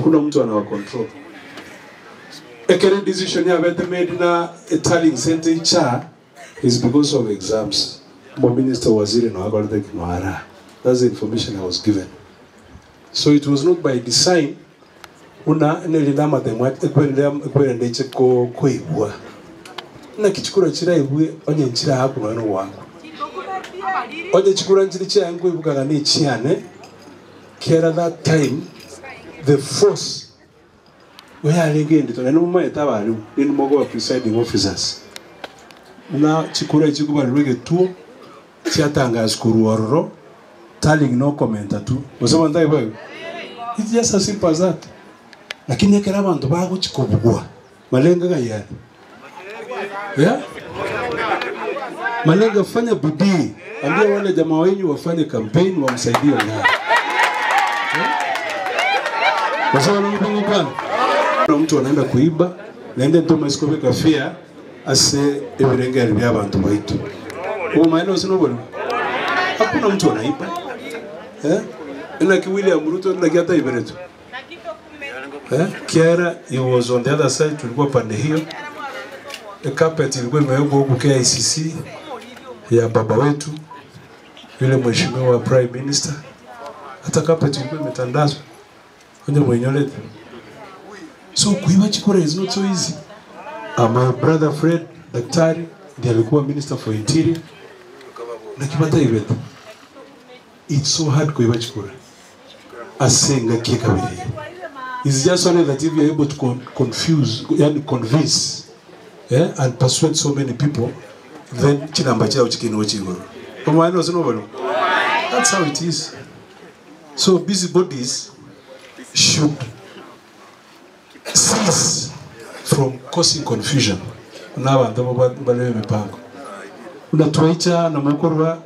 Hakuna mtu anawa control. Ekero edecision yabete made na etallying centre icha is because of exams. Omominister waziri noe akorete ki? Noe araa. That's the information I was given. So it was not by design buna nerinde amatemo ekwerende ekwerende eche koigwa. Naki chikura chiraigwe onye nchiraakwe nonya nogoakwa. Onye chikura nchire chiaye nkoibuka ng'a nechiane, kera that time the force oyarenge endito naende momaete abarimu rende mokoba presiding officers buna chikura echi chikobarerwa egetuo chiatangaswa korwa ororo tallying na okomenta tu gose bono tari boigo? It's just as simple as that. Lakini ekero abanto bagochi kobugwa malengo ng'ai are? Yeah? Malenga fanya bidii, ambia wale jamaa wenyu wafanye campaign wamsaidie Ong'ara. Gose bono mokong'okwana? Kuna mtu anaenda kuiba naende ntomaisi kobeka fear ase ebirengeri bia abanto baito. Obomaene gose noborimo? Hakuna mtu anaiba. Eh? Naki William Ruto naki ataiberetwe? Eh? Kiara he was on the other side tulikuwa pande hiyo. Ecarpet ilikuwa imewekwa huku KICC ya baba wetu yule mheshimiwa prime minister. Hata carpet ilikuwa imetandazwa. Onye mwenyorete. So kuiba chikura is not so easy. Uh, my brother Fred daktari ndiye alikuwa minister for interior. Naki bataibete. It's so hard koiba chikura ase engaki ekabere eye. It's just only that if you're able to con confuse, yani convince eh, and persuade so many people, then chinamba chiao chikinigwe chigoro. Omaene gose noborimo? That's how it is. So busy bodies should cease from causing confusion buna abanto abo bare b'emipango. Buna twaicha na mokorwa.